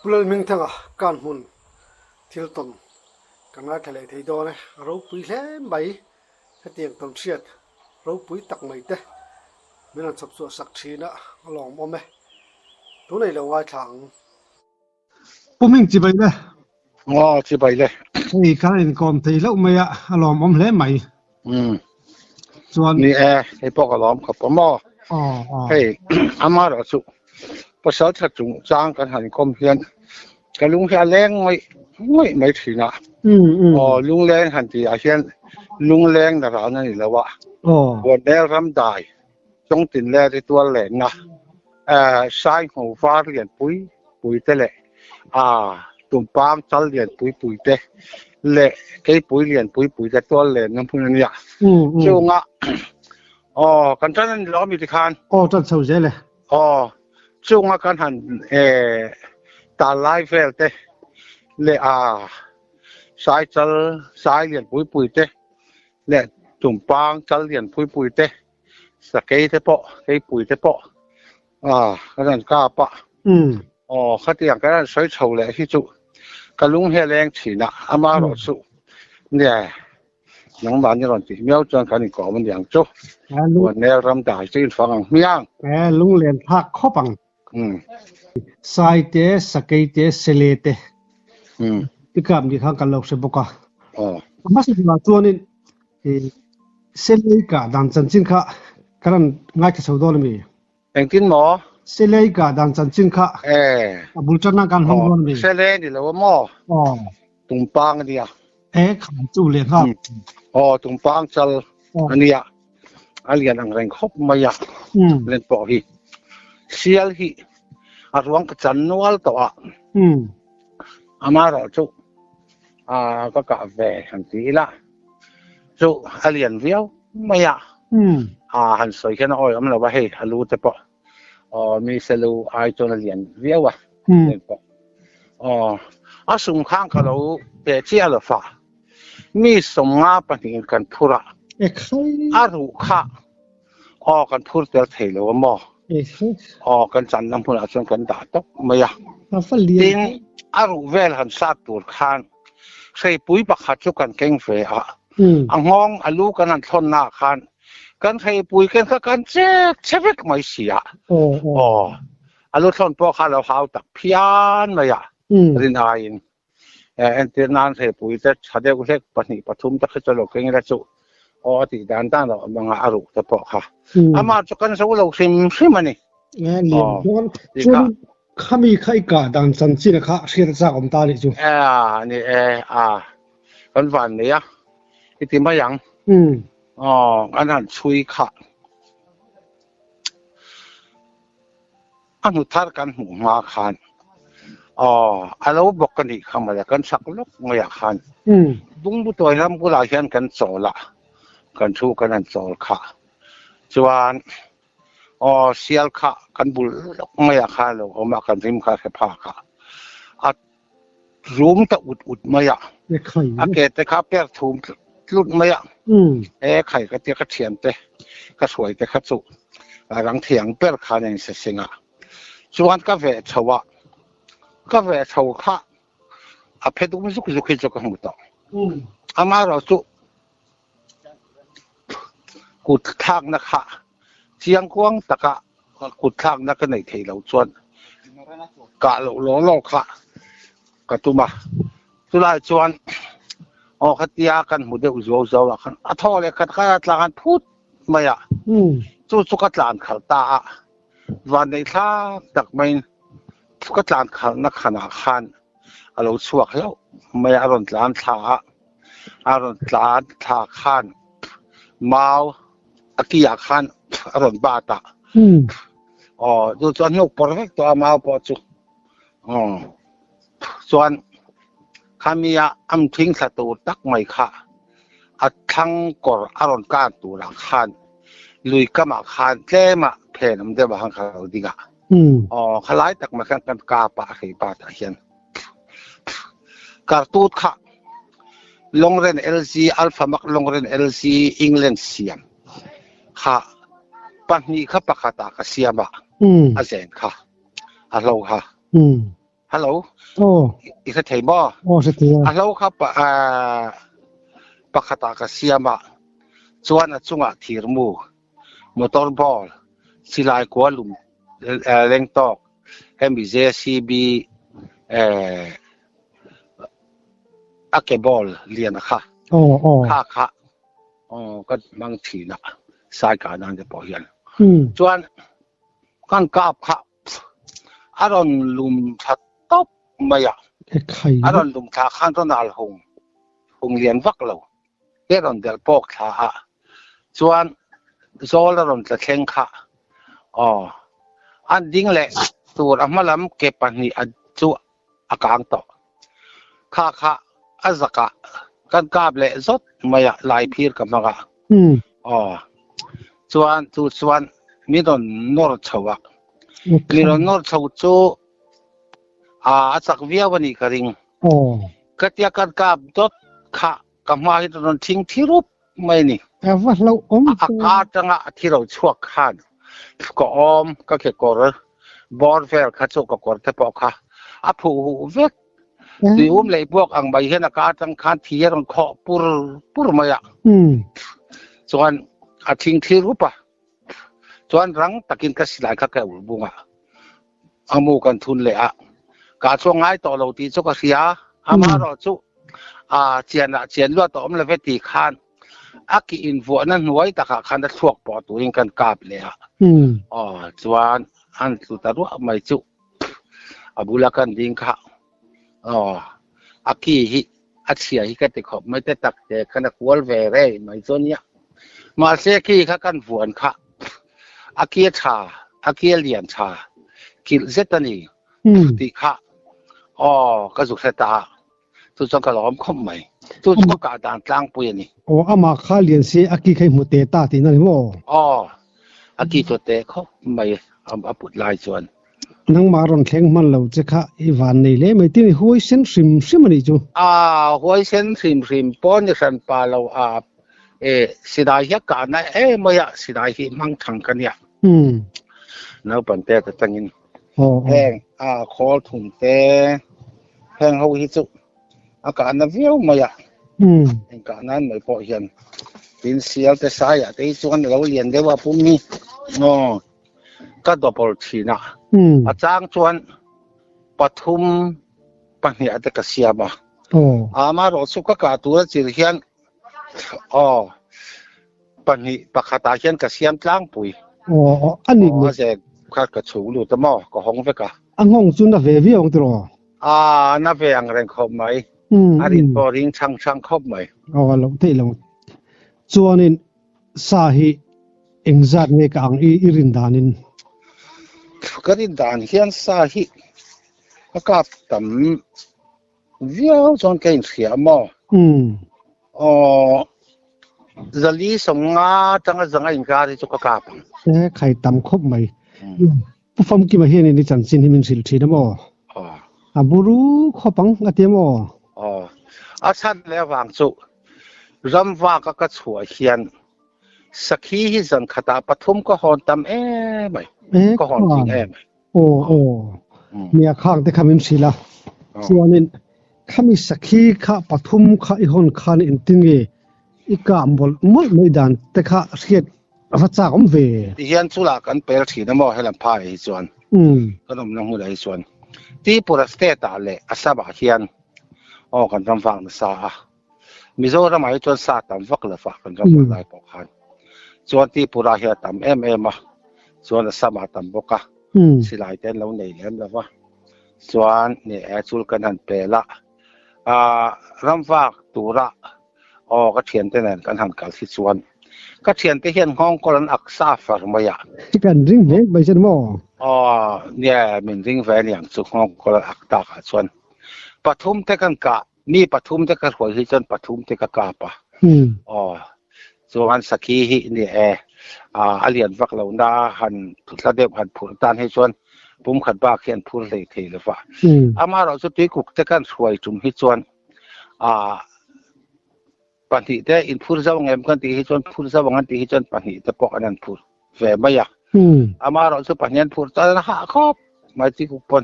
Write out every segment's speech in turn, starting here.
Pu Lalhmingthanga kan hmun thil tawn kan ngaithla leh thei dawn e, a ropui hle mai. Hetiang tawn hriat ropui tak mai te min rawn chhawp chhuah sak thin a, a lawmawm e. Tunei lo ngaithla ang. Pu Ming chibai le. Aw chibai le. Hei kan inkawm thei hlauh mai a, a lawmawm hle mai. Umm. Chuan. Ni e, hei pawh ka lawm khawp a maw. Aw aw. Hei amaherawh chu pasal tha chung chang kan han inkawm hian ka lung hi a leng ngawih ngawih mai thin a. Umm umm. Aw lungleng han tih ah hian lungleng na ran a ni lo a. Aw. Buanel ram dai Chawngtin leh Ritual lenna Saingho var lian pui pui te leh Tumpang chal lian pui pui te leh Keipui lian pui pui te tual lenna hmun a nia. Chunga aw kan tan a ni lo ami tikhan. Aw tan chho zel e. Aw chunga kan han tal lai vel te leh Sai chal sai lian pui pui te leh Tumpang chal lian pui pui te Sakei te pawh, keipui te pawh ah kan rawn kap a. Aw khatiang kan rawn sawi chho leh hi chu ka lung hi a leng thin a, amaherawh chu nge nangmahni rawn tih miau chuan kan inkawm a niang chu. Huanel ram dai chu infang ang hmiang. Lunglen thlak khawp ang. Sai te, sakei te, sele te i kap ni khan kan lo hre bawk a. Hmasa bulah chuanin Selei kah dan chanchin kha ka rawn ngaithla chho dawn a mi? Engtin maw? Selei kah dan chanchin kha a bul tanna kan hmang dawn a mi? Selei ni lo a maw? Aw. Tumpang a nia. E khan chu leh nghal. Aw tumpang chal a nia. A lian ang reng khawp mai a. Len pawh hi. Sial hi a ruang ka chan nual tawh a. Amaherawh chu ka kah ve han ti ila. Chu a lian viau mai a, a han sawi hian a awi awm lo a hei a lu te pawh aw mi se lu ai chuan a lian viau a lian pawh aw a sum khang ka lo pe chiah lo fa mi sawmnga pahnihin kan phur a a ruh kha aw kan phur tel thei lo a maw aw kan channa hmunah chuan kan dah tawp mai a tin a ruh vel han sat tur khan hreipui pakhat chu kan keng ve a a nghawng a lu kan han thlawn naah khan kan hreipui ken kha kan chek che vek mai si a aw a lu thlawn pawh kha a lo hau tak phian mai a rin aiin Entir nan hreipui te tha deuh hlek pahnih pathum te kha chu lo keng ila chu aw a tih dan dan loh awm anga a ruh te pawh kha. Amah chu kan zo lo hrim hrim a ni. Lian dawn chuan khami kha i kah dan chanchin kha hriat a chak awm ta nih chu. A ni e a kan van nei a i ti mai ang. Aw kan han chhui kha. A hnu thar kan hmuh hma khan aw a lo bawk a nih kha mawle kan chak lawk mai ah khan bungbu tawi ram bulah hian kan chawl a kan thu kan han chawl kha chuan aw sial kha kan bul lawk mai ah khan a lo awm a kan rim kha a hre phak a a rum ta ut ut mai a a ke te kha per thum tlut mai a e khai ka tia ka thian te ka hruai te kha chu rang thiang ber khan a inse sing a chuan ka veh chho a ka veh chho kha a phe dum zuk zuk hi chu ka hmu tawh amaherawh chu kut thlakna kha chiangkuang taka kut thlakna ka neih theih loh chuan kah loh law law kha ka tum a chulai chuan aw khatia kan hmu deuh zuau zuau ah khan a thaw leh khat kha a tlan phut mai a chu chu ka tlan khalh ta a vanneih thlak tak maiin ka tlan khalhna khanah khan a lo chhuak hlauh mai a a rawn tlan thla a a rawn tlan thla khan mau a ki ah khan a rawn bat a aw chu chuan hnuk pawr vek tawh a mau pawh chu aw chuan khami a am thing thla tur tak mai kha a thlang kawr a rawn kar tur ah khan lui kam ah khan tlem ah phen awm deuh ah khan ka lo ding a aw khalai tak mai khan kan kap a hrei pat ah hian Kartut kha Longren LG Alpha Mac Longren LG England siam kha pahnih kha pakhat ah ka siam a a zen kha a hlo kha. Hello. Aw. I hre thei maw? Aw hre thei a. A hlo kha pakhatah ka siam a, chuan a chungah thirmu, motor ball, silai kua lum leng tawk, hemi JCB a ke ball lian a kha. Aw aw. Kha kha aw ka hmang thin a, sai kah nan te pawh hian. Chuan kan kap kha a rawn lum thla tawp mai a, a rawn lum thla khan rawn al hung hung lian vak lo te rawn delh pawk thla a, chuan zawl a rawn tla thleng kha aw an ding leh tur a hma lam ke pahnih a chu a kang tawh kha kha a zakah kan kap leh zawt mai a lai phir ka hmang a aw chuan chu chuan mi rawn nawr chho a mi rawn nawr chho chu a a chak viau a nih ka ring ka tia kan kap dawt kha ka hma hi rawn thing thi rup mai ni a va hlauh awm a ka atanga a thi ro chhuak khan ka awm ka kekawr bawr vel kha chu ka kawr te pawh kha a phuh huh vek tui um leh buak ang mai hian a ka atang khan thi a rawn khawh pur pur mai a chuan a thing thi rup a chuan rang takin ka silai kha ka ul bung a amu kan thun leh a ka chuang ngai tawh lo tih chu ka hria amarawh chu a chian ah chian luat a awm love tih khan a ki invuahna hnuai takah khan a thluak pawh turin kan kap leh a aw chuan an tlu ta ruah mai chu a bula kan ding kha aw a ki hi a chhia hi ka ti khawp mai te tak te khan a kual ve rei mai chu ania mahse ki kha kan vuan kha a ki a tha a ki a lian tha kilh zet a ni tih kha aw ka zuk hre ta a chu chuan ka lawm khawp mai chu chu ka kah dan tlangpui a ni. Aw amah kha lian se a ki kha i hmu teh ta tihna ni maw? Aw a ki chu teh khawp mai a put lai chuan. Nangmah rawn thleng hman lo che kha i van nei hle mai tin i huaisen hrim hrim a nih chu. A huaisen hrim hrim pawh ni hran pa lo a e silai hi a kahna em mai a silai hi hmang thang ka nia. Naupang te atangin heng a khawl thum te heng ho hi chu a kahna viau mai a eng kah nan mai pawh hian tin sial te saiah te hi chuan a lo lian deuh a pum hi aw ka double thin a a chang chuan pathum pahnih te ka siam a amarawh chu ka kah tur a chil hian aw pahnih pakhatah hian ka siam tlangpui aw a ni a ze kha ka chhung lut a maw ka hawng vek a a nghawng chu na ve viau ang tiraw a na ve ang reng khawp mai a rin pawh ring chang chang khawp mai aw a lo theih lo chuanin sa hi Engzat nge ka ang i i rin danin? Ka rin dan hian sa hi a kap tam viau chuan ka inhria maw? Aw, zali sawmnga atanga zanga inkar hi chu ka kap ang. E, khai tam khawp mai. Pu Famkima hianin i chanchin hi min hrilh thin a maw? Aw. A buru khawp ang a ti a maw? Aw, a chhan leh avang chu ramvak a ka chhuah hian Sakhi hi zan khatah pathum ka hawn tam em mai. Ka hawn zing em mai. Aw aw. Nia khang te kha min hrilh a. Chuanin khami sakhi kha pathum kha i hawn khan engtin nge i kah mawlh mawlh mai dan te kha hriat a va chak awm ve. Ti hian chula kan pel thin a maw helam phai hi chuan. Kan awmna hmunah hi chuan Tripura state ah leh Assam ah hian aw kan ram vak nasa a. Mizoramah hi chuan sa tam vak lo va kan ram lai pawh khan chuan Tripura hi a tam em em a chuan Assam ah a tam bawk a silai te an lo nei lem lo va chuan ni e chul kan han pel a ah ramvak tura aw ka thiante nen kan han kal hi chuan ka thiante hian nghawngkawl an ak sa far mai a kan ring hle mai che maw aw nia min ring ve aniang chu nghawngkawl an ak tak ah chuan pathum te kan kah Mi pathum te ka hruai hi chuan pathum te ka kap a. Aw, chuan sakhi hi ni e, a lian vak lo na han thutla deuh han phurh tan hi chuan pumkhat bak hi an phur hlei thei lo va. Amaherawh chu tuikuk te kan hruai tum hi chuan pahnih te inphur zo ang em kan tih hi chuan phur zo ang an tih hi chuan pahnih te pawh an han phur ve mai a. Amaherawh chu pahnih an phur chuan an hah khawp. mai Tuikuk pawn.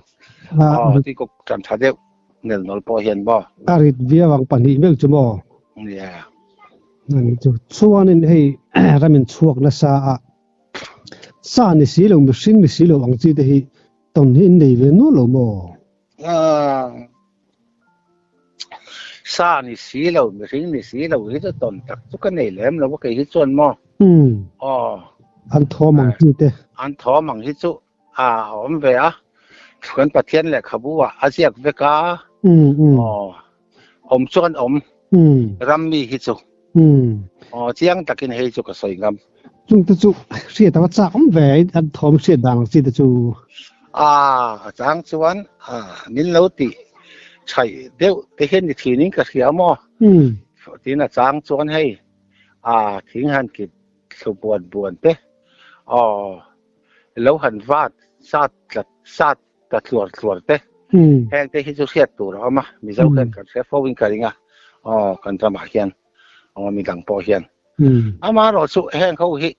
Aw Tuikuk tan tha deuh nel nawl pawh hian maw. A rit viau ang pahnih meuh chu maw. Nia. Ani chu chuanin hei ramin chhuak nasa a sa ni si lo mihring ni si lo ang chi te hi tawn hi in nei ve nual lo maw? Sa ni si lo mihring ni si lo hi chu tawn tak chu ka nei lem lo a kei hi chuan maw? Aw. An thawm ang chi te. An thawm ang hi chu a awm ve a kan Pathian lehkhabu ah a ziak vek a aw awm chu an awm ram mi hi chu aw chiang takin hei chu ka sawi ngam. Chung te chu hriat ava chak awm ve an thawm hriat dan ang chi te chu. A a chang chuan a min lo tih chhaih deuh te hian ni thin in ka hria maw tin a chang chuan hei a thing han kit thlu buan buan te aw lo han vat sat tlat sat ta tluar tluar te heng te hi chu hriat tur a awm a Mizo hian kan hre fo in ka ring a aw kan ramah hian aw midang pawh hian amaherawh chu heng ho hi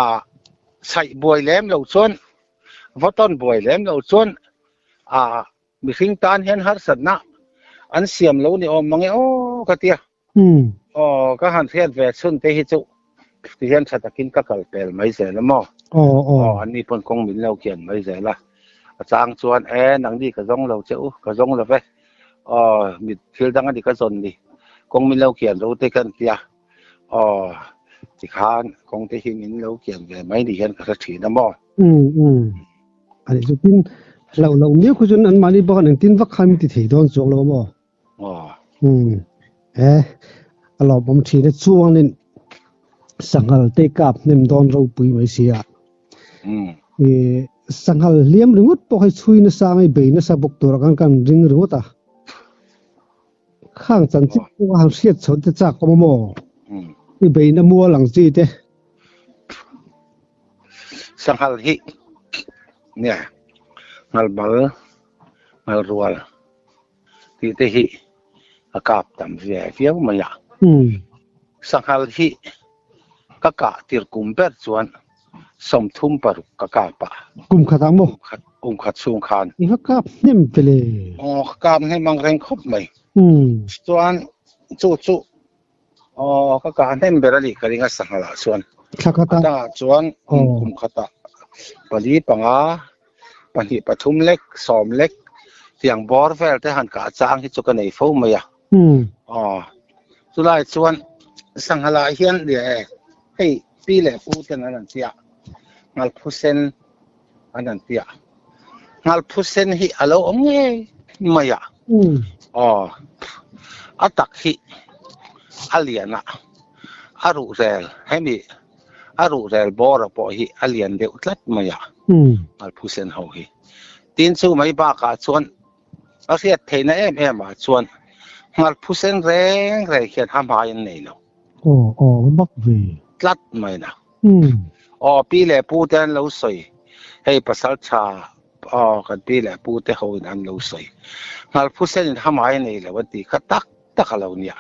a chhaih buai lem lo chuan vawtawn buai lem lo chuan a mihring tan hian harsatna an siam lo ni awm mange aw ka tia. Aw, ka han hriat ve chhun te hi chu ti hian tha takin ka kal pel mai zel a maw? Aw, an ni pawn kawng min lo kian mai zel a. A chang chuan e nangni ka zawng lo che u, ka zawng lo ve. Aw, mi thil dang a ni ka zawn ni. Kawng min lo kian ro te khan tia. Aw, tikhan kawng te hi min lo kian ve mai ni hian ka hre thin a maw? Ani chu tin hlauh loh miau khu chuan anmahni bawk an engtin vak khan min ti thei dawn chuang lo a maw? He a lawmawm thin e chuanin sanghal te kap hnem dawn ropui mai si a. Sanghal hliam ringawt pawh hei chhui nasa ang hei bei nasa bawk tur a kan kan ring ringawt a. Khang chanchin pawh a han hriat chho te chak awm a maw? I beina mual ang chi te. Sanghal hi nia nghalbal nghalrual. tih te hi a kap tam ve viau mai a. Sanghal hi ka kah tir kum ber chuan 36 ka kap a. Kum khat ah maw? Kum khat chhung khan. I va kap hnem ve le. Aw ka kap hnem ang reng khawp mai. Chuan chu chu aw ka kah hnem ber a nih ka ring a sanghal ah chuan. Thla khat ah. A tangah chuan kum khat ah pali panga pahnih pathum lek, sawm lek tiang bawr vel te han kah chang hi chu ka nei fo mai a. Aw, chulai chuan sanghala hian leh hei pi leh pu ten an han tia, ngalphusen an han tia. Ngalphusen hi a lo awm ngei mai a. Aw, a tak hi a lian a, a ruhrel hemi A ruhrel bawra pawh hi a lian deuh tlat mai a, Ngalphusen ho hi. Tin chu mai bakah chuan a hriat theihna em em ah chuan Ngalphusen reng reng hian ha hmai an nei lo. Aw aw bak ve. Tlat mai na. Aw pi leh pu te an lo sawi hei pasal tha aw kan pi leh pu te ho in an lo sawi Ngalphusen in ha hmai a nei lo an tih kha tak tak a lo nia.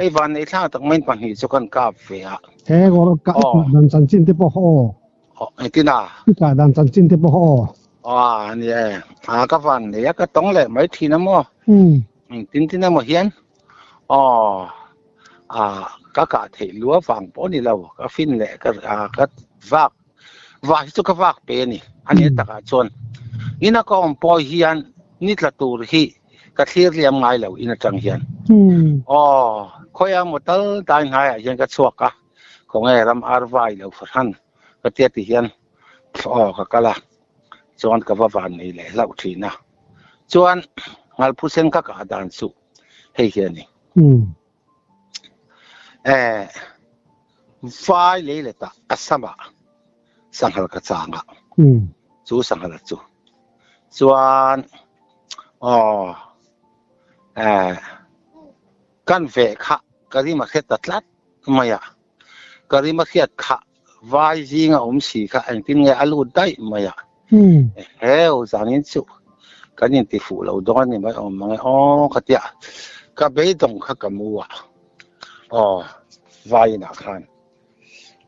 Hei van nei thlak tak mai pahnih chu kan kap ve a. He gor ka dan chanchin te pawh aw. Aw engtin a? Ka dan chanchin te pawh aw. A ni e. A ka van nei a ka tawng leh mai thin a maw. Engtin tin emaw hian aw a ka kah theih lua vang pawh ni lo ka fin leh ka ka vak vak hi chu ka vak pe a ni. A ni takah chuan ina ka awm pawh hian ni tla tur hi ka thlir liam ngai lo in atang hian. Aw, khawia maw tal dai hnaiah hian ka chhuak a, khawnge ram ar vai lo fahran ka tia ti hian aw ka kal a, chuan ka va van nei leh hlauh thin a. Chuan ngalphusen ka kah dan chu hei hi a ni. Eh, vai lei let ah Assam ah sanghal ka chang a, chu sanghal chu chuan aw eh kan ve kha ka rim a hriat ta tlat mai a, ka rim a hriat kha vai zinga awm si kha engtin nge a lut daih mai a, eheu zanin chu kan inti fuh lo dawn a ni mai awm mang e aw ka tia ka beidawng kha ka mu a aw vai inah khan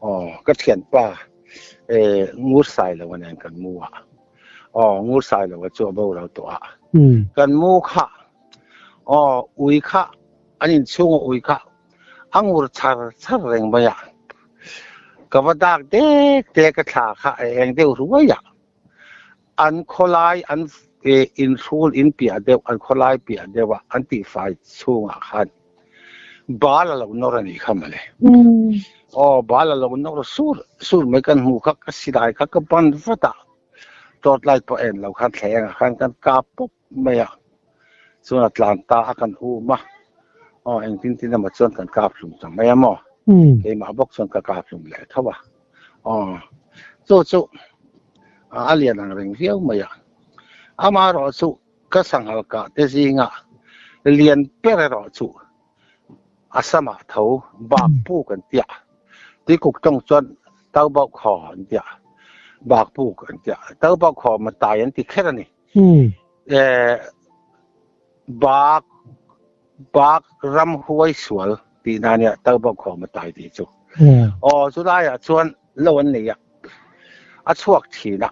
aw ka thianpa. Ngur Sailo nen kan mu a. Aw, Ngur Sailo a chu a boral tawh a. Kan mu kha, aw, ui kha, an inchhunga ui kha a ngur char char reng mai a. Ka va dak dek dek a thla kha a eng deuh ruai a. An khawlai an inhrul in piah deuh, an khawlai piah deuh a an tihfai chhungah khan bal a lo nawr a nih kha mawle. Aw, bal a lo nawr sur sur mai kan hmuh kha ka silai kha ka ban vat a, torchlight pawh en lo khan thleng ah khan kan kap pawp mai a, chuan a tlan ta a kan um a, aw engtin tin emaw chuan kan kap hlum ta mai a maw, keimah bawk chuan ka kap hlum leh tho a, aw chu chu a lian ang reng viau mai a, amaherawh chu ka sanghal kah te zingah lian ber erawh chu a samah tho bak puk an tia, tuikuk tawng chuan to bauh khaw an tia, bak puk an tia, to bauh khaw matai an ti kher a ni. Bak bak ram huai sual tih na nia to bauh khaw matai tih chu. Aw chulaiah chuan lo an nei a, a chhuak thin a,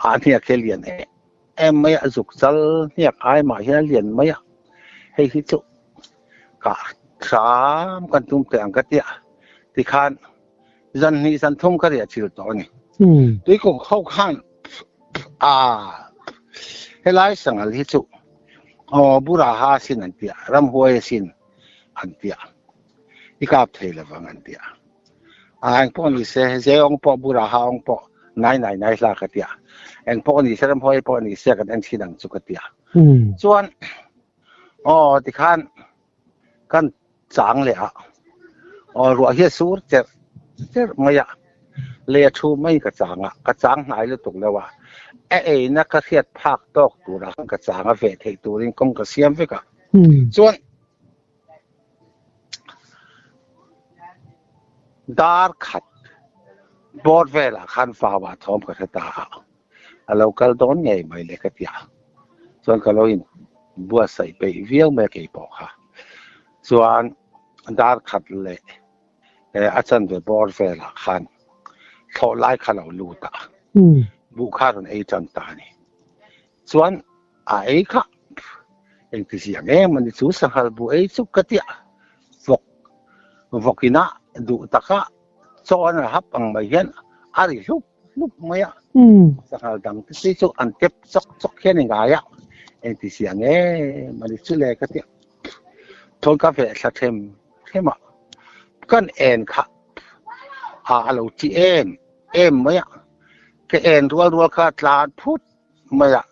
a hniak hi a lian em em mai a, zuk chal hniak ai mah hian a lian mai a, hei hi chu kah hram kan tum teh ang ka tia tikhan zan hnih zan thum ka riah chil tawh a ni. Tuikuk ho khan a helai sanghal hi chu aw Buraha sin an tia, ramhuai sin an tia, i kap thei lovang an tia. A engpawh ni se, Zeawng pawh Buraha awng pawh nai nai nai hla ka tia. Engpawh ni se, ramhuai pawh ni se kan en thin ang chu ka tia. Chuan aw tikhan kan chang leh a, aw ruah hi a sur cherh cherh mai a, lei a thu mai ka chang a, ka chang hnai lutuk lo a, a eina ka hriat phak tawk tura ka chang a veh theih turin kawng ka siam vek a. Chuan dar khat bawr velah khan vauah thawm ka hre ta a, a lo kal dawn ngei mai le ka ti a, chuan ka lo in buatsaih peih viau mai a keipawh kha. Chuan dar khat leh a chanve bawr velah khan thlawh lai kha lo lut a, buh kha a rawn ei tan ta a ni. Chuan a ei kha engti ziang em a ni chu sanghal bu ei chu ka tia vawk vawk ina duh taka chaw an hap ang mai hian a ri hlup hlup mai a sanghal dang te si chu an tep chawk chawk hian i ngai a engti ziang em a ni chu le ka tia thawn ka veh thla them them a kan en kha a a lo chi em em mai a ka en rual rual kha tlan phut mai a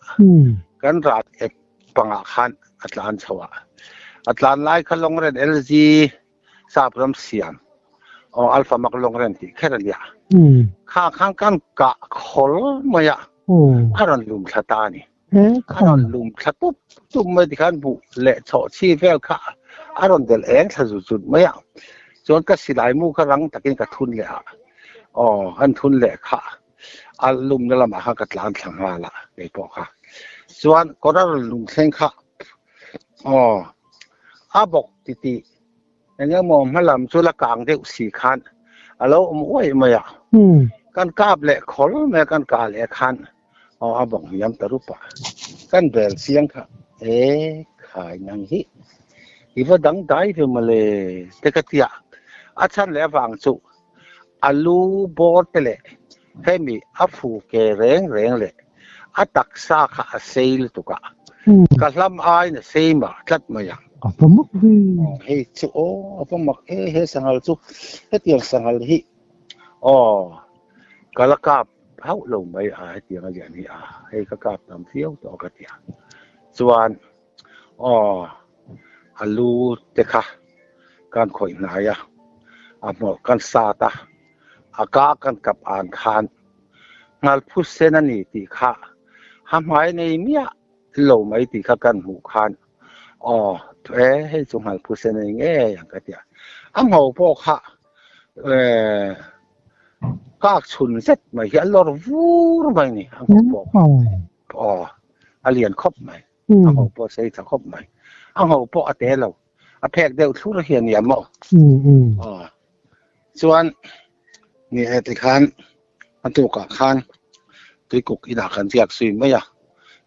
kan rat ep pangah khan a tlan chho a a tlan lai kha lawngren LG sap ram siam aw alpha mak lawngren tih kher a nia kha khan kan kah khawl mai a a rawn lum thla ta a ni a rawn lum thla tup tup mai tikhan buh leh chhawh chhi vel kha a rawn delh eng thla zut zut mai a chuan ka silai mu kha rang takin ka thun leh a aw han thun leh kha a lumna lamah khan ka tlan thla nghal a kei pawh kha chuan kawr a rawn lum thleng kha aw a bawk ti tih eng emaw hma lam chu la kang deuh si khan a lo awm uai mai a kan kap leh khawl mai a kan kah leh khan aw a bawk hniam ta rup a kan bel chiang kha e khai nang hi i va dang dai ve mawle te ka tia a chhan leh avang chu A lu bawr te leh hemi a fu ke reng reng leh a taksa kha a sei lutuk a, ka hlam aiin a sei mah tlat mai ang. A va mak ve. Hei chu aw a va mak e, he sanghal chu hetiang sanghal hi aw ka la kap hauh lo mai a hetiang a lian hi a, hei ka kap tam viau tawh ka ti a, chuan aw a lu te kha kan khawih hnai a, a hmawlh kan sat a, a ka kan kap an khan ngalphu sen a ni tih kha ha hmai nei miah lo mai tih kha kan hmuh khan aw e hei chu ngalphu sen a ni ngei ang ka ti a, a ngho pawh kha eh kak chhun zet mai hi a lawr vur mai a ni a ngho pawh kha aw a lian khawp mai. A ngho pawh a sei tha khawp mai. A ngho pawh a te lo. A phek deuh thlur hi a nia maw? Aw. Chuan ni he tikhan A tukah khan tuikuk inah kan riak zui mai a,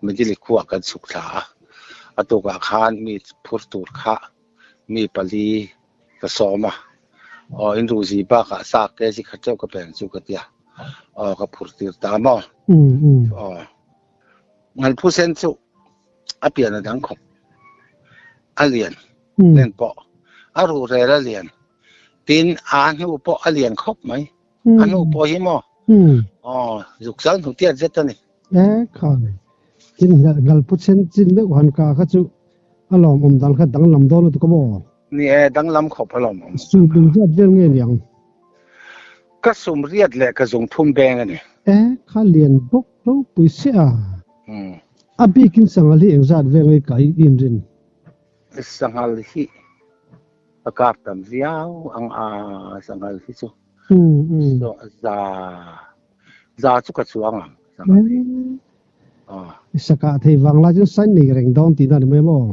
Midili khuaah kan chhuk thla a. A tukah khan mi phur tur kha mi pali ka sawm a, aw in ruzi bakah sa kg khat teuh ka peng chu ka tia, aw ka phur tir ta maw? Aw Ngalphusen chu a pian a dang khawp, a lian nen pawh a ruhrel a lian, tin a hnu pawh a lian khawp mai. A hnu pawh hi maw? Aw, zuk zal hnu tiat zet a ni. E khai, tin ngalpu chen chin deuh han ka kha chu a lawmawm dan kha danglam dawn lutuk a maw? Ni e, danglam khawp a lawmawm. Sum eng zat vel nge niang? Ka sum riat leh ka zung thum beng a ni. E kha lian bawk ropui sia. A bikin sanghal hi eng zat vel nge ka i inrin? Sanghal hi a kap tam viau ang a, sanghal hi chu za za chu ka chuang ang sanghal hi. Saka thei vang lai chuan sign nei reng dawn tihna a ni mai maw?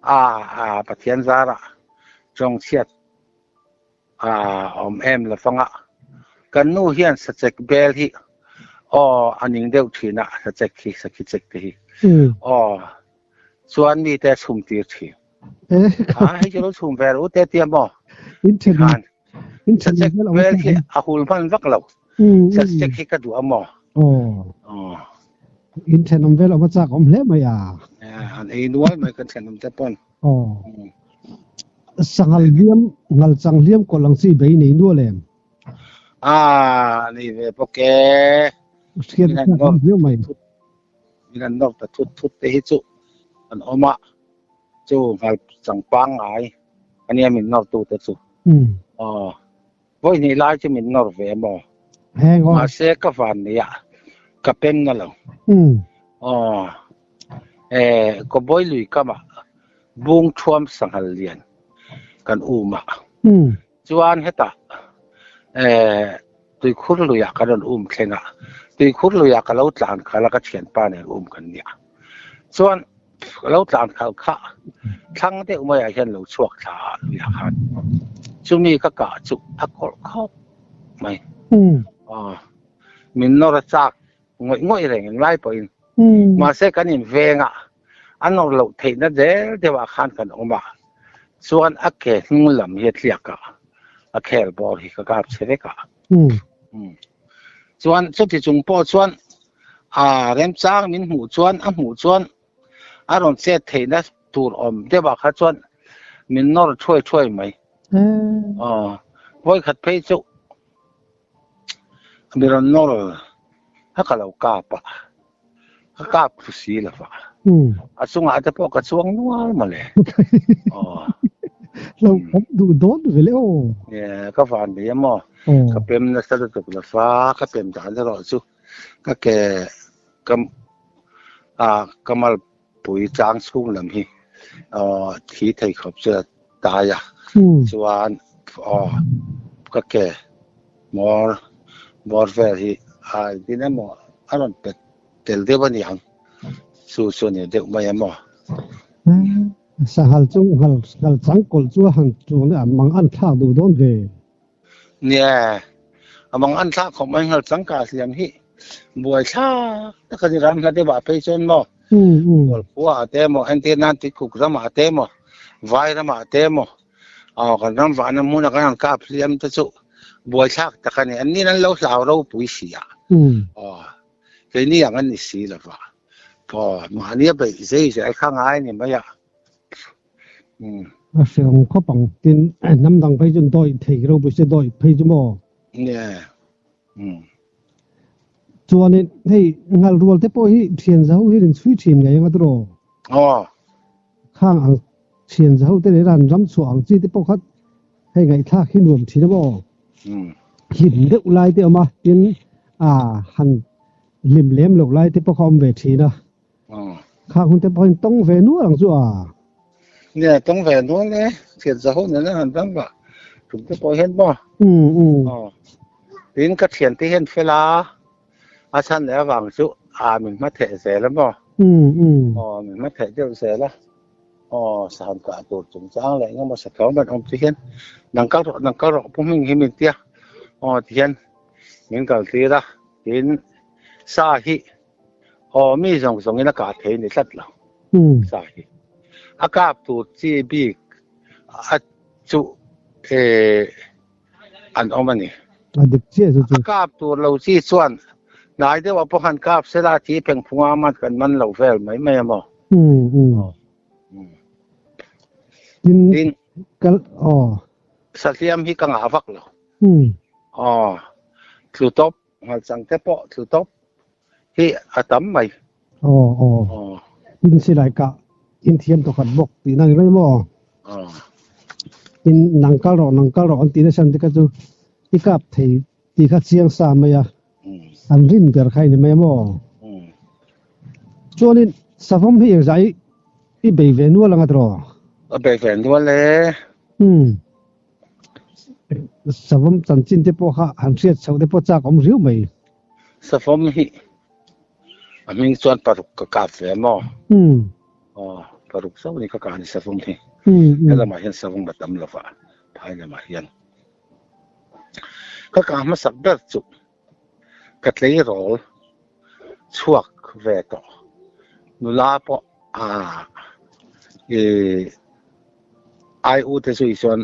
A a Pathian zarah tawng chhiat a awm em la fanga kan nu hian sachek bel hi aw a ning deuh thin a sachek hi sakhi chek te hi aw chuan mite a chhum tir thin. A hei chu lo chhum ve ru te tia maw? Tikhan sachek bel hi a hul hman vak lo. Sachek hi ka duh a maw? Aw. In thenawm vel awm a chak awm hle mai a. An ei nual mai kan thenawm te pawn. Aw. Sanghal hliam, ngalchang hliam kawlh ang chi bei nei nual em? A nei ve bawk e. Hriat a chak awm viau mai. Min an nawr ta thut thut te hi chu an awm a, chu ngal chang pangngai a nia min nawr tu te chu. Aw, vawi hnih lai chu min nawr ve maw? Mahse ka van nia ka pem na lo. Aw, e Kawbawi lui kamah bung thuam sanghal lian kan um a. Chuan hetah eh tuikhur luiah kan rawn um thleng a, tuikhur luiah ka lo tlan khalh a ka thianpa nen um kan nia. Chuan ka lo tlan khalh kha thlang deuh maiah hian lo chhuak thla a luiah khan chumi ka kah chu a kawlh khawp mai. Aw min nawr a chak ngawih ngawih reng englai pawhin. Mahse kan inveng a, a nawr loh theihna zel deuhah khan kan awm a, chuan a ke hnung lam hi a tliak a, a khel bawr hi ka kap chhe vek a. Chuan chuti chung pawh chuan a remchang min hmuh chuan a hmuh chuan a rawn chet theihna tur awm deuhah kha chuan min nawr thuai thuai mai. Aw, vawikhat phei chu Mi rawn nawr a ka lo kap a, ka kap thu si lo va. A chungah te pawh ka chuang nual mawle. Aw. Lo awm duh dawn ve le aw. Ka van nei a maw. Ka pem nasa lutuk lo va, ka pem dan erawh chu ka ke ka a ka malpui chang chhung lam hi thi thei khawp chu a tai a, chuan aw ka ke hmawr bawr vel hi a engtin emaw a rawn pet tel deuh a ni ang, chu chu a ni deuh mai em aw. Sanghal chu nghal nghal chang kawlh chu a han chuang leh a mang an thlak duh dawn ve. Nia, a mang an thlak khawp mai nghal chang ka hliam hi buai thlak tak a ni ram hla deuh ah phei chuan maw Kawlkhua ah te maw entir nan Tuikuk ram ah te maw Vai ram ah te maw aw kan ram vahna hmun a kan han kap hliam te chu buai thlak tak a ni an nin an lo hlau ropui si a aw keini ang an ni si lo va aw mahni a beih zei zel kha ngai a ni mai a. A hreawm khawp ang tin hnam dang phei chuan dawi thei ropui se dawi phei chu maw? Nge. Chuanin hei ngal rual te pawh hi thian za ho hian in chhui thin ngei ang a tiraw? Aw. Khang ang thian za ho te leh ran ram chhuah ang chi te pawh kha hei ngaihthlak hi nuam thin a maw? Hlim deuh lai te awm a tin a han hlim lem loh lai te pawh kha awm ve thin a. Khang hun te pawhin tawng ve nual ang chu a. Nia, tawng ve nual e. Thian za ho nena han dang va. Tum te pawh hian maw? Aw. Tin ka thian te hian fel a, a chhan leh avang chu a min hma theh zel a maw? Aw, min hma theh deuh zel a. Aw, sahan kah tur chungchang leh engemaw sathawm an awm te hian nang kal rawh, nang kal rawh Pu Hming hi min tia. Aw, tihian min kal tir a. Tin, sa hi aw mi zawng zawngin a kah thei ni tlat lo. Sa hi a kap tur chi bik a chu eh an awm a ni. A dik chiah chu chu. A kap tur lo chi chuan hnai deuh ah pawh khan kap sela thi pheng phunga man kan man lo vel mai mai a maw. Tin, Tin, kal aw. Sahliam hi ka ngah vak lo. Aw, tlu tawp, nghalchang te pawh tlu tawp hi a tam mai. Aw, aw. Tin silai kah inthiam tawkhat bawk tihna ni mai maw? Aw. Tin, nang kal rawh, nang kal rawh an tih nasa te kha chu i kap thei tih kha chiang sa mai a, an rin ber kha i ni mai maw? Chuanin savawm hi engzah i i bei ve nual anga tiraw? A bei ve nual e. Umm. Savawm chanchin te pawh kha han hriat chhoh te pawh chak awm riau mai. Savawm hi a hming chuan paruk ka kap ve maw? Umm. Aw, paruk zauh ni ka kah ni savawm hi. He lamah hian savawm a tam lova, phai lamah hian. Ka kah hmasak ber chu ka tleirawl chhuak ve tawh. Nula pawh ah ih ai u te zui chuan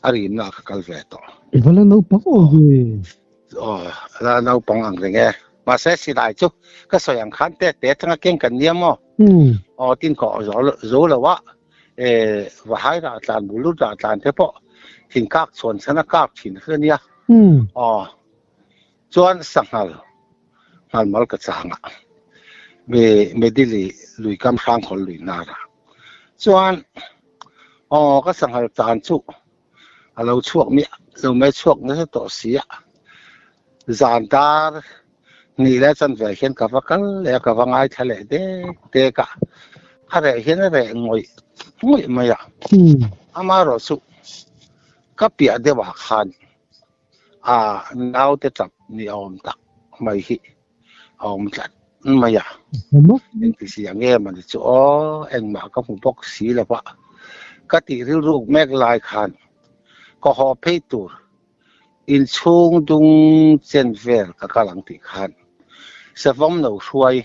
a rimna ah ka kal ve tawh. I va la naupang aw ve. Aw la naupang ang reng e. Mahse silai chu ka sawi ang khan te te atanga keng kan nia maw? Aw tin kawh zo lo a eh vahai rah tlan bulut rah tlan te pawh thingkak chhuan chhan a kak thin kha nia. Aw Chuan sanghal nghalmal ka chang a, me Medili lui kam hrangkhawl lui hnar a. Chuan aw ka sanghal chan chu a lo chhuak miah lo mai chhuak nasa tawh si a. Zan dar hnih leh chanve hian ka va kal leh a, ka va ngaithla leh dek dek a. A reh hian a reh ngawih ngawih mai a. Amaherawh chu ka piah deuh ah khan A naute chak ni awm tak mai hi a awm tlat mai a. Engtizia nge mawni chu aw, engmah ka hmu bawk si lo va, ka tih rilruk mek lai khan ka haw phei tur inchhung dung chen vel ka kal ang tih khan savawm lo hruai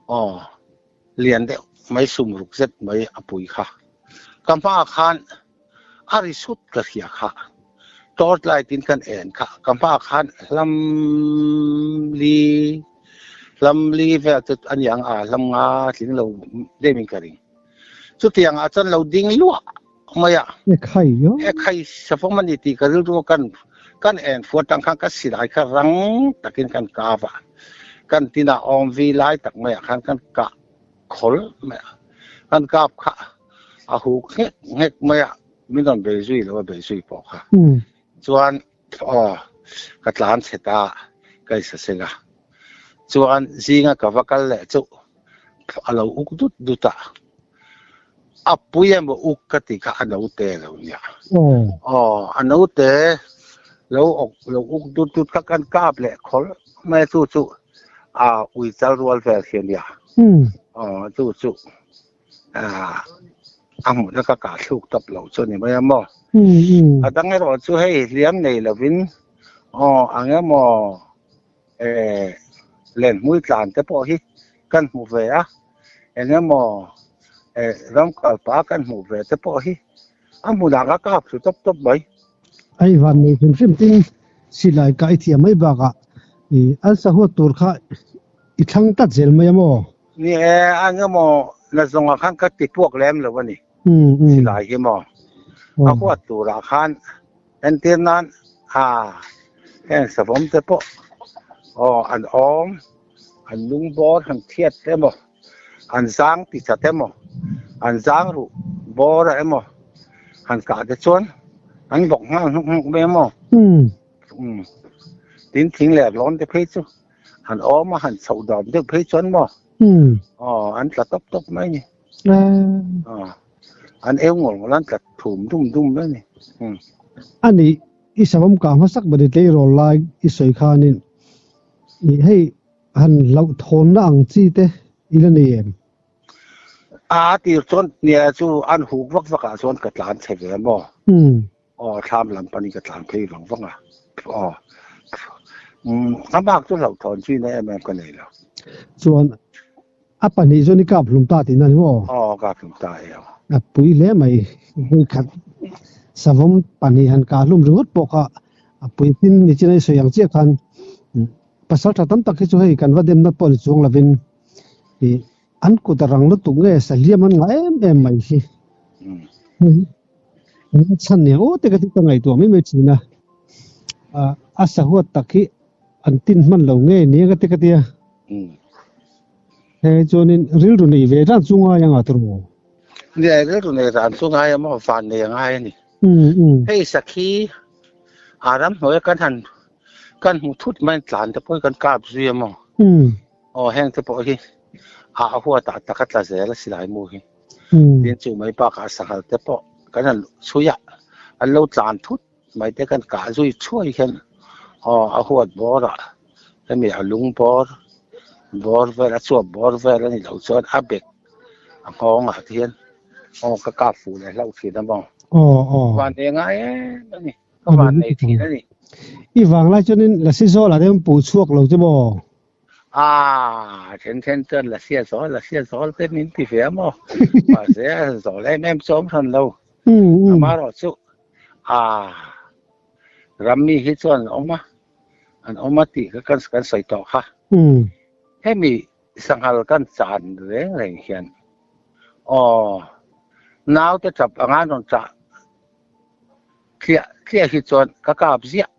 aw lian deuh mai sum ruk zet mai a pui kha ka hmaah khan A ri sut ka hria kha. Torch light in kan en kha. Ka hma khan hlam li hlam li vel chu a ni ang a, hlam nga tling lo deuh in ka ring. Chutiang ah chuan lo ding luah mai a. E khai yo. E khai savawm a ni tih ka rilru a kan kan en fuat tang khan ka silai kha rang takin kan kap a. Kan tinah awm vi lai tak maiah khan kan kah khawl mai a. Kan kap kha. A huk nghek nghek mai a, min rawn bei zui lo a bei zui pawh kha. Chuan aw ka tlan chhe ta ka isa seng a. Chuan zinga ka va kal leh chu a lo uk dut dut a. A pui emaw uk ka tih kha a note lo nia. Aw a note lo awk lo uk dut dut kha kan kap leh khawl mai a chu chu a ui chal rual vel khi a nia. Aw chu chu. a hmuhna ka kah thluk tawp lo chu a ni mai a maw. A dang erawh chu hei hliam nei lovin aw ang emaw eh lenhmui tlan te pawh hi kan hmu ve a, eng emaw eh ram kalpa kan hmuh ve te pawh hi a hmunah ka kap thlu tawp tawp mai. Hei van nei hrim hrim tin silai kah i thiam mai bakah i an sahuat tur kha i thlang tlat zel mai a maw? Ni e, a engemaw na zawngah khan ka ti puak lem lo a ni. Silai hi maw? A huat turah khan entir nan a heng savawm te pawh aw an awm, an lung bawr han thiat emaw, an zang ti chat emaw, an zang ruh bawr ah emaw han kah te chuan an bawk nghal hnuk hnuk mai emaw. Tin thing leh lawn te phei chu. Han awm a, han chhoh dam deuh phei chuan maw? Aw, an tla tawp tawp mai ni. Aw, an eu ngawr ngawr an tla thum dum dum mai ni. A nih, i savawm kah hmasak ber i tleirawl lai i sawi khanin i hei han hlauhthawnna ang chi te i la nei em? A tir chuan nia chu an huk vak vak ah chuan ka tlan chhe ve maw? Aw, thlam lam panin ka tlan phei vang vang a. Aw, A bak chu hlauhthawn chi na em em ka nei lo. Chuan a pahnih chuan i kap hlum ta tihna a ni maw? Aw, kap hlum ta e aw. A pui hle mai. Vawikhat savawm pahnih han kah hlum ringawt pawh kha a pui tin ni chin a i sawi ang chiah khan pasal tha tam tak hi chu hei kan va demna pawh ni chuang lovin ih an kut a rang lutuk nge sahliam an ngah em em mai hi. Eng a chhan nia aw te ka ti ka ngaihtuah mai mai thin a. A sahuat tak hi an tin hman lo nge nia ka ti ka tia. He chuanin rilru nei ve ran chu ngai anga tur maw? Nia rilru nei ran chu ngai a maw van nei a ngai a ni. Hei sakhi a ram hnuaia kan han kan hmu thut mai tlan te pawh hi kan kap zui a maw? Aw heng te pawh hi a huatah tak a tla zel a silai mu hi. Tin chu mai bakah sanghal te pawh kan han chhui a, an lo tlan thut mai te kan kah zui thuai hian aw a huat bawr ah hemi a lung bawr bawr vel a chuap bawr vel a nih loh chuan a bek a nghawng ah te hian aw ka kap fuh leh hlauh thin a maw. Van nei ngai em a ni. Ka van nei thin a ni. I vanglai chuanin Lasi Zawlah te an puh chhuak lo che maw? Ah, then then chuan Lasia Zawl, Lasia Zawl te min ti ve a maw? Mahse a zawl em em chu awm hran lo. Amaherawh chu ah, rammi hi chuan an awm a, an awm a tih kha kan kan sawi tawh kha. Hemi sanghal kan chan reng reng hian aw naute tap anga an rawn chah Tliah tliah hi chuan ka kap ziah.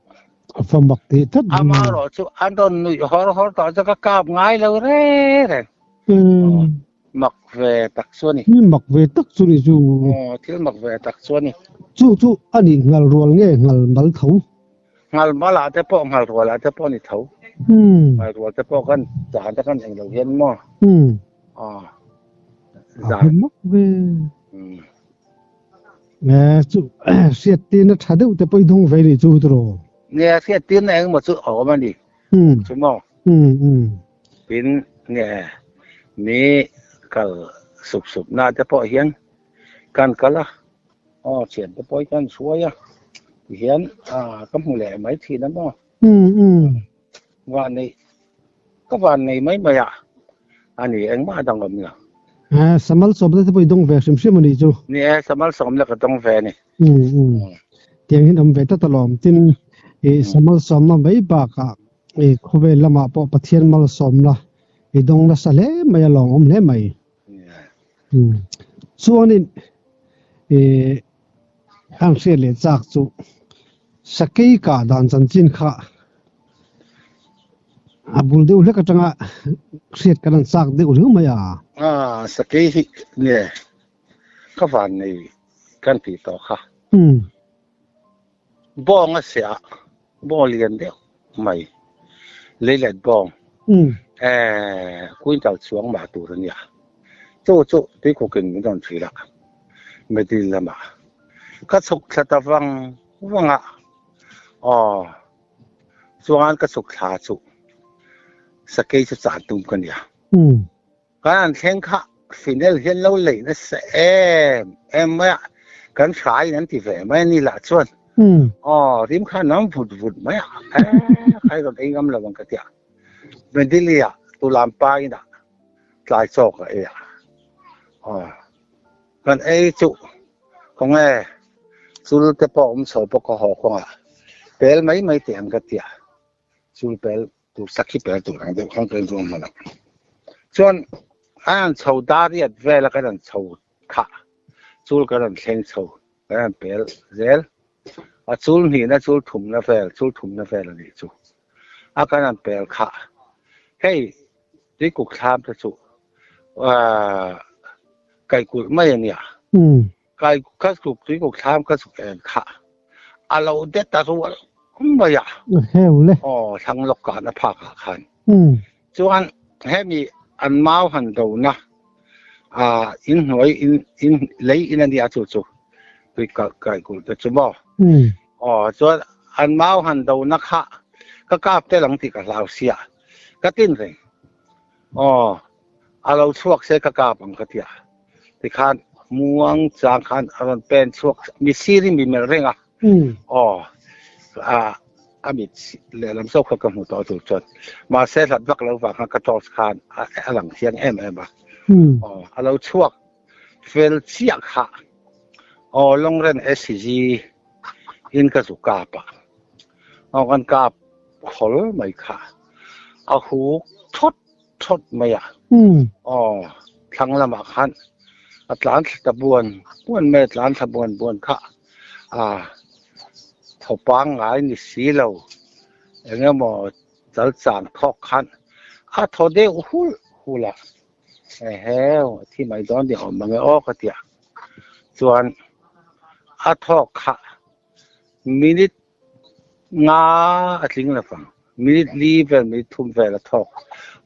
A fa mak tih tlat mai. Amaherawh chu an rawn nuih hawr hawr tawh chu ka kap ngai lo reng reng. Mak ve tak chu a ni. Thil mak ve tak chu ni chu. Aw, thil mak ve tak chu a ni. Chu chu a nih nghal rual nge nghal mal tho? Nghal mal ah te pawh nghal rual ah te pawh a ni tho. Nghal rual te pawh kan zan te kan eng lo hian maw? Aw, zan. A mak ve. Nge chu hriat tirna tha deuh te pawh i dawng ve nih chu tiraw? Nge hriat tirna engemaw chu a awm a ni chu maw? Tin nge mi kal sup sup na te pawh hian kan kal a, aw thian te pawh hi kan hruai a tihian ka hmu leh mai thin a maw? Van nei ka van nei mai mai a a ni engmah a dang awm lo. Eh samal sawmna te pawh i dawng ve hrim hrim a nih chu. Ni e samal sawmna ka dawng ve a ni. Tiang hian awm ve tlat alawm tin i samal sawmna mai bakah i khawvel lamah pawh Pathian malsawmna i dawng nasa hle mai a lawmawm hle mai. Chuanin i han hriat leh chak chu Sakei kah dan chanchin kha a bul deuh hlek atanga hriat kan han chak deuh riau mai a. A, sakei hi nge ka van nei kan tih tawh kha. Bawng a siah, bawng lian deuh mai, leilet bawng, eh quintal chuang mah tur a nia. Chu chu tuikhukin min rawn hrilh a, Medil lamah ka chhuk thla ta vang vang a, aw chuan ka chhuk thla chu sakei chu chan tum ka nia. Kan an thleng kha Finel hian lo lei nasa em em mai a, kan hra in an ti ve mai a ni lah chuan aw rim kha an nam vut vut mai a, eh khai rawn ei ngam lo ang ka ti a, Medili-ah Tulampa inah tlai chaw ka ei a, aw. Kan ei chu khawnge chul te pawh awm chho bawk a haw kawngah pel mai mai teh ang ka ti a, chul pel tur sakhi pel tur ang deuh khan ka inruang hman ang. Chuan a han chho dariat vel a kan han chho thah chul kan han thleng chho kan han pel zel a chul hnihna chul thumna vel chul thumna vel a nih chu a kan han pel khah hei Tuikuk thlam te chu kaikulh mai a nia. Kai ka chuk tuikuk thlam ka chuk en kha a lo det ta rual mai a. Aw thlang lawk kan a phak ah khan. Chuan hemi an mau han do na a in hnuai in in lei in a nia chu chu tui kaikulh te chu maw. Aw chuan an mau han do na kha ka kap tel ang tih ka hlau sia. Ka tin reng. Aw, a lo chhuak se ka kap ang ka ti a. Tikhan muang chang khan a rawn pen chhuak, mi sir in mi melh reng a. Aw, a A mit lehlam zawk kha ka hmu tawh tur chuan. Mahse hlat vak lo vang khan ka torch khan a lang chiang em em a. Aw a lo chhuak fel chiah kha. Aw Longren SCG in ka zu kap a. Aw kan kap khawl mai kha. A huk thawt thawt mai a. Aw thlang lamah khan a tlan thla ta buan buan mai a tlan thla buan buan kha. A thaw pangngai ni si lo eng emaw chal chang thawk khan a thaw deuh hulh hulh a. Eheu a thi mai dawn ni awm mang e aw ka ti a. Chuan a thawk kha minute nga a tling lo vang. Minute li vel minute thum vel a thawk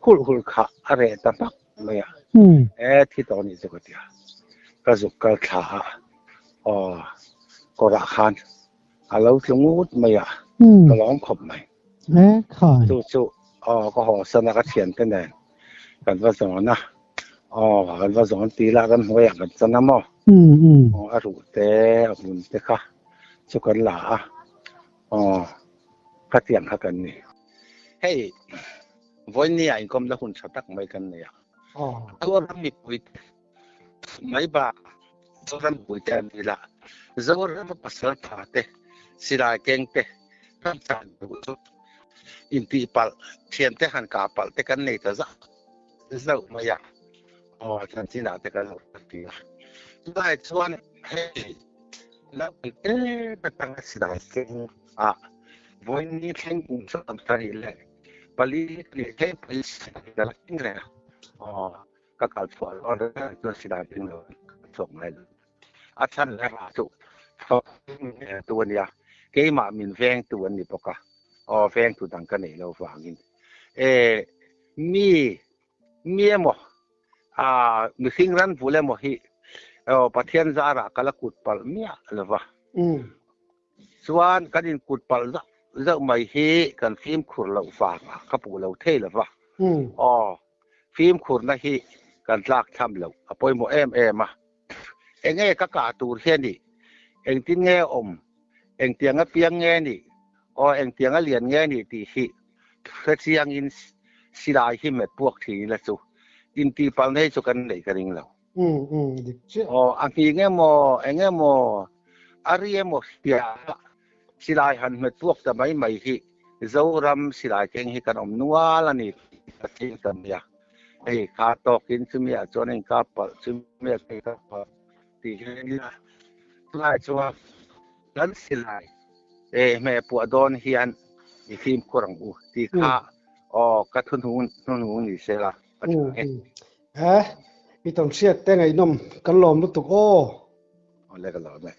hulh hulh kha a reh ta hmak mai a. E thi tawh ni chu ka ti a. Ka zuk kal thla a aw kawrah khan a lo tlu ngut mai a ka lawm khawp mai. Chu chu aw ka haw san a ka thiante nen kan va zawn a aw kan va zawn ti la kan hnuaiah kan chan a maw aw a ruh te a hmun te kha chu kan la a aw khatiang kha kan ni. Hei vawinia inkawmna hun tha tak mai kan nei a Zoram mipui te mai bakah Zoram mipui te an ni la Zorama pasal tha te silai keng te kan chan duh chu intih palh thian te han kah palh te kan nei ta zauh zauh mai a aw chanchinah te kan lo ti a chulai chuan hei naupang te atanga silai keng a vawiin thleng kum 30 leh pali ni thleng pawhin silai ka la keng reng a aw ka kal chhuah loh reng chuan silai keng lo ka chhuak ngai lo a chhan leh rah chu tu a nia keimah min vengtu an ni bawk a aw vengtu dang ka neih loh vangin e mi mi emaw a mihring ran vul emaw hi aw Pathian zarah ka la kut palh miah lova chuan kan in kut palh zauh zauh mai hi kan fimkhur loh vangah ka puh lo thei lova aw fimkhurna hi kan tlak tham loh a pawimawh em em a. Enge ka kah tur hi a nih? Engtin nge awm? Engtiang a piang nge nih? Aw engtiang a lian nge nih tih hi hrechiangin silai hi met puak thin ila chu intihpalhna hi chu kan neih ka ring lo. Aw a nghing emaw eng emaw a ri emaw hria silai han hmet puak ta mai mai hi Zoram silai keng hi kan awm nual a ni tih ka chiang ta mai a. Hei kha tawkin chumi ah chuan a inkap palh chumi ah chuan a inkap palh tih hi a nia. Tunah chuan kan silai eh hmeh puah dawn hian i fimkhur ang u tih kha aw ka thuhnung hnuhnung ni se la a tha e. He i tawnhriat te ngaihnawm kan lawm lutuk aw. Awle ka lawm e.